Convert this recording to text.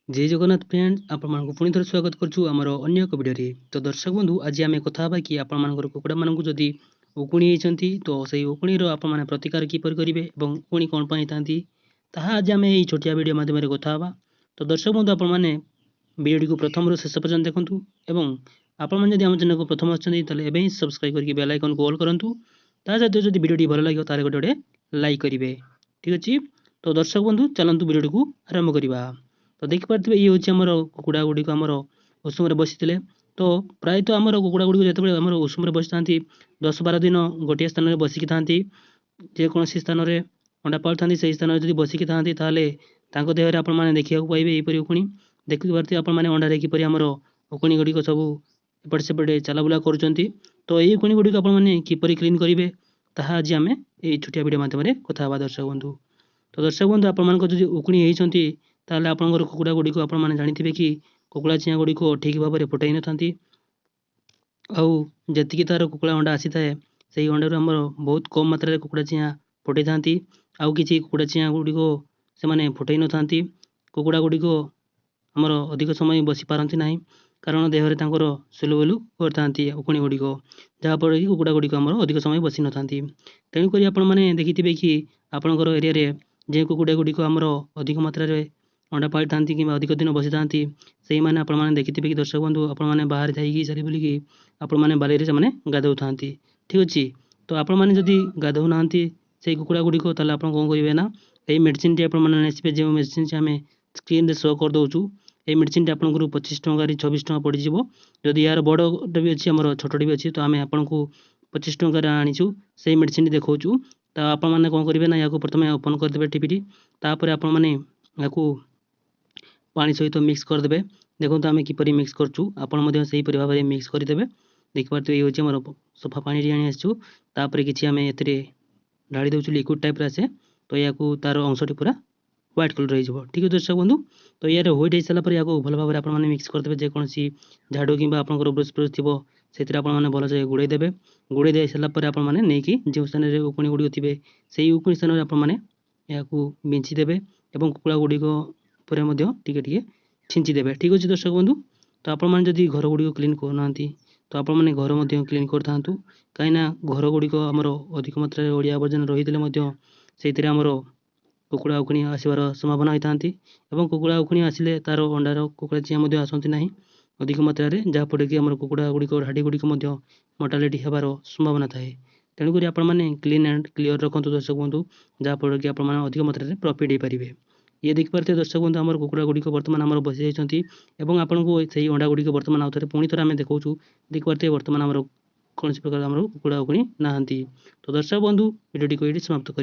ଜୟ Jagannath friend, ଆପଣମାନଙ୍କୁ ପୁଣି ଥରେ ସ୍ୱାଗତ କରୁଛୁ ଆମର ଅନ୍ୟ ଏକ ଭିଡ଼ିଓରେ। ତ ଦର୍ଶକ ବନ୍ଧୁ, ଆଜି ଆମେ କଥା ହେବା କି ଆପଣମାନଙ୍କର କୁକୁଡ଼ାମାନଙ୍କୁ ଯଦି ଉକୁଣି ହେଇଛନ୍ତି, ତ ସେଇ ଉକୁଣିର ଆପଣମାନେ ପ୍ରତିକାର କିପରି କରିବେ ଏବଂ ଉକୁଣି କ'ଣ ପାଇଁ ହେଇଥାନ୍ତି, ତାହା ଆଜି ଆମେ ଏହି ଛୋଟିଆ ଭିଡ଼ିଓ ମାଧ୍ୟମରେ କଥା ହେବା। ତ ଦର୍ଶକ ବନ୍ଧୁ, ଆପଣମାନେ ଭିଡ଼ିଓଟିକୁ ପ୍ରଥମରୁ ଶେଷ ପର୍ଯ୍ୟନ୍ତ ଦେଖନ୍ତୁ ଏବଂ ଆପଣମାନେ ଯଦି ଆମ ଚ୍ୟାନେଲକୁ ପ୍ରଥମ ଆସିଛନ୍ତି, ତାହେଲେ ଏବେ ହିଁ ସବସ୍କ୍ରାଇବ୍ କରିକି ବେଲ୍ ଆଇକନ୍କୁ ଅଲ୍ କରନ୍ତୁ। ତା ସହିତ ଯଦି ଭିଡ଼ିଓଟି ଭଲ ଲାଗିବ, ତାହେଲେ ଗୋଟେ ଗୋଟେ ଲାଇକ୍ କରିବେ। ଠିକ୍ ଅଛି, ତ ଦର୍ଶକ ବନ୍ଧୁ, ଚାଲନ୍ତୁ ଭିଡ଼ିଓଟିକୁ ଆରମ୍ଭ କରିବା। ତ ଦେଖିପାରୁଥିବେ, ଇଏ ହେଉଛି ଆମର କୁକୁଡ଼ା ଗୁଡ଼ିକ ଆମର ଉଷୁମରେ ବସିଥିଲେ। ତ ପ୍ରାୟତଃ ଆମର କୁକୁଡ଼ା ଗୁଡ଼ିକ ଯେତେବେଳେ ଆମର ଉଷୁମରେ ବସିଥାନ୍ତି, 10-12 ଦିନ ଗୋଟିଏ ସ୍ଥାନରେ ବସିକି ଥାନ୍ତି, ଯେକୌଣସି ସ୍ଥାନରେ ଅଣ୍ଡା ପାଳୁଥାନ୍ତି, ସେହି ସ୍ଥାନରେ ଯଦି ବସିକି ଥାନ୍ତି, ତାହେଲେ ତାଙ୍କ ଦେହରେ ଆପଣମାନେ ଦେଖିବାକୁ ପାଇବେ ଏହିପରି ଉକୁଣି। ଦେଖିପାରୁଥିବେ ଆପଣମାନେ, ଅଣ୍ଡାରେ କିପରି ଆମର ଉକୁଣି ଗୁଡ଼ିକ ସବୁ ଏପଟେ ସେପଟେ ଚାଲାବୁଲା କରୁଛନ୍ତି। ତ ଏହି ଉକୁଣି ଗୁଡ଼ିକ ଆପଣମାନେ କିପରି କ୍ଲିନ୍ କରିବେ, ତାହା ଆଜି ଆମେ ଏହି ଛୋଟିଆ ଭିଡ଼ିଓ ମାଧ୍ୟମରେ କଥା ହେବା ଦର୍ଶକ ବନ୍ଧୁ। ତ ଦର୍ଶକ ବନ୍ଧୁ, ଆପଣମାନଙ୍କ ଯଦି ଉକୁଣି ହେଇଛନ୍ତି, ତାହେଲେ ଆପଣଙ୍କର କୁକୁଡ଼ା ଗୁଡ଼ିକୁ ଆପଣମାନେ ଜାଣିଥିବେ କି କୁକୁଡ଼ା ଚିଆଁ ଗୁଡ଼ିକ ଠିକ୍ ଭାବରେ ଫୁଟାଇ ନଥାନ୍ତି। ଆଉ ଯେତିକି ତା'ର କୁକୁଡ଼ା ଅଣ୍ଡା ଆସିଥାଏ, ସେଇ ଅଣ୍ଡାରୁ ଆମର ବହୁତ କମ୍ ମାତ୍ରାରେ କୁକୁଡ଼ା ଚିଆଁ ଫୁଟାଇଥାନ୍ତି। ଆଉ କିଛି କୁକୁଡ଼ା ଚିଆଁ ଗୁଡ଼ିକ ସେମାନେ ଫୁଟାଇ ନଥାନ୍ତି। କୁକୁଡ଼ା ଗୁଡ଼ିକ ଆମର ଅଧିକ ସମୟ ବସି ପାରନ୍ତି ନାହିଁ, କାରଣ ଦେହରେ ତାଙ୍କର ସୁଲୁବୁଲୁ କରିଥାନ୍ତି ଉକୁଣି ଗୁଡ଼ିକ, ଯାହାଫଳରେ କି କୁକୁଡ଼ା ଗୁଡ଼ିକ ଆମର ଅଧିକ ସମୟ ବସିନଥାନ୍ତି। ତେଣୁକରି ଆପଣମାନେ ଦେଖିଥିବେ କି ଆପଣଙ୍କର ଏରିଆରେ ଯେଉଁ କୁକୁଡ଼ା ଗୁଡ଼ିକ ଆମର ଅଧିକ ମାତ୍ରାରେ ଅଣ୍ଡା ପାଳିଥାନ୍ତି କିମ୍ବା ଅଧିକ ଦିନ ବସିଥାନ୍ତି, ସେଇମାନେ ଆପଣମାନେ ଦେଖିଥିବେ କି ଦର୍ଶକ ବନ୍ଧୁ, ଆପଣମାନେ ବାହାରେ ଯାଇକି ଚାଲି ବୁଲିକି ଆପଣମାନେ ବାଲିରେ ସେମାନେ ଗାଧୋଉଥାନ୍ତି। ଠିକ୍ ଅଛି, ତ ଆପଣମାନେ ଯଦି ଗାଧୋଉନାହାନ୍ତି ସେଇ କୁକୁଡ଼ା ଗୁଡ଼ିକ, ତାହେଲେ ଆପଣ କ'ଣ କରିବେ ନା ଏଇ ମେଡ଼ିସିନଟି ଆପଣମାନେ ଆସିବେ, ଯେଉଁ ମେଡ଼ିସିନଟି ଆମେ ସ୍କ୍ରିନ୍ରେ ଶୋ କରିଦେଉଛୁ। ଏଇ ମେଡ଼ିସିନଟି ଆପଣଙ୍କର 25 ଟଙ୍କାରେ 26 ଟଙ୍କା ପଡ଼ିଯିବ। ଯଦି ଏହାର ବଡ଼ଟା ବି ଅଛି, ଆମର ଛୋଟଟି ବି ଅଛି, ତ ଆମେ ଆପଣଙ୍କୁ 25 ଟଙ୍କାରେ ଆଣିଛୁ, ସେଇ ମେଡ଼ିସିନଟି ଦେଖାଉଛୁ। ତ ଆପଣମାନେ କ'ଣ କରିବେ ନା ଏହାକୁ ପ୍ରଥମେ ଓପନ୍ କରିଦେବେ ଠିପିଟି। ତାପରେ ଆପଣମାନେ ଏହାକୁ ପାଣି ସହିତ ମିକ୍ସ କରିଦେବେ। ଦେଖନ୍ତୁ ଆମେ କିପରି ମିକ୍ସ କରୁଛୁ, ଆପଣ ମଧ୍ୟ ସେହିପରି ଭାବରେ ମିକ୍ସ କରିଦେବେ। ଦେଖିପାରୁଥିବେ, ଇଏ ହେଉଛି ଆମର ସଫା ପାଣିଟି ଆଣି ଆସିଛୁ। ତାପରେ କିଛି ଆମେ ଏଥିରେ ଢାଳି ଦେଉଛୁ, ଲିକ୍ୱିଡ଼ ଟାଇପ୍ର ଆସେ। ତ ଏହାକୁ ତା'ର ଅଂଶଟି ପୁରା ହ୍ୱାଇଟ୍ କଲର୍ ହେଇଯିବ। ଠିକ୍ ଅଛି ଦର୍ଶକ ବନ୍ଧୁ, ତ ଇଆରେ ହ୍ୱାଇଟ୍ ହେଇସାରିଲା ପରେ ଏହାକୁ ଭଲ ଭାବରେ ଆପଣମାନେ ମିକ୍ସ କରିଦେବେ। ଯେକୌଣସି ଝାଡ଼ୁ କିମ୍ବା ଆପଣଙ୍କର ବ୍ରସ୍ ଫ୍ରସ୍ ଥିବ, ସେଥିରେ ଆପଣମାନେ ଭଲସେ ଗୁଡ଼େଇ ଦେବେ। ଗୁଡ଼େଇ ଦେଇ ସାରିଲା ପରେ ଆପଣମାନେ ନେଇକି ଯେଉଁ ସ୍ଥାନରେ ଉକୁଣି ଗୁଡ଼ିକ ଥିବେ, ସେଇ ଉକୁଣି ସ୍ଥାନରେ ଆପଣମାନେ ଏହାକୁ ବିଞ୍ଚି ଦେବେ ଏବଂ କୁକୁଡ଼ା ଗୁଡ଼ିକ ଉପରେ ମଧ୍ୟ ଟିକେ ଟିକେ ଛିଞ୍ଚି ଦେବେ। ଠିକ୍ ଅଛି ଦର୍ଶକ ବନ୍ଧୁ, ତ ଆପଣମାନେ ଯଦି ଘର ଗୁଡ଼ିକ କ୍ଲିନ୍ କରୁନାହାନ୍ତି, ତ ଆପଣମାନେ ଘର ମଧ୍ୟ କ୍ଲିନ୍ କରିଥାନ୍ତୁ, କାହିଁକିନା ଘର ଗୁଡ଼ିକ ଆମର ଅଧିକ ମାତ୍ରାରେ ଅଳିଆ ଆବର୍ଜନା ରହିଥିଲେ ମଧ୍ୟ ସେଇଥିରେ ଆମର କୁକୁଡ଼ା ଉକୁଣି ଆସିବାର ସମ୍ଭାବନା ହୋଇଥାନ୍ତି। ଏବଂ କୁକୁଡ଼ା ଉକୁଣି ଆସିଲେ ତା'ର ଅଣ୍ଡାର କୁକୁଡ଼ା ଚିଆଁ ମଧ୍ୟ ଆସନ୍ତି ନାହିଁ ଅଧିକ ମାତ୍ରାରେ, ଯାହାଫଳରେ କି ଆମର କୁକୁଡ଼ା ଗୁଡ଼ିକ ଢାଡ଼ି ଗୁଡ଼ିକ ମଧ୍ୟ ମର୍ଟାଲିଟି ହେବାର ସମ୍ଭାବନା ଥାଏ। ତେଣୁକରି ଆପଣମାନେ କ୍ଲିନ୍ ଆଣ୍ଡ କ୍ଲିୟର ରଖନ୍ତୁ ଦର୍ଶକ ବନ୍ଧୁ, ଯାହାଫଳରେ କି ଆପଣମାନେ ଅଧିକ ମାତ୍ରାରେ ପ୍ରଫିଟ୍ ହେଇପାରିବେ। ଇଏ ଦେଖିପାରୁଥିବେ ଦର୍ଶକ ବନ୍ଧୁ, ଆମର କୁକୁଡ଼ା ଗୁଡ଼ିକ ବର୍ତ୍ତମାନ ଆମର ବସିଯାଇଛନ୍ତି ଏବଂ ଆପଣଙ୍କୁ ସେଇ ଅଣ୍ଡା ଗୁଡ଼ିକ ବର୍ତ୍ତମାନ ଆଉ ଥରେ ପୁଣି ଥରେ ଆମେ ଦେଖାଉଛୁ। ଦେଖିପାରୁଥିବେ, ବର୍ତ୍ତମାନ ଆମର କୌଣସି ପ୍ରକାର ଆମର କୁକୁଡ଼ା ଉକୁଣି ନାହାନ୍ତି। ତ ଦର୍ଶକ ବନ୍ଧୁ, ଭିଡ଼ିଓଟିକୁ ଏଇଠି ସମାପ୍ତ କରି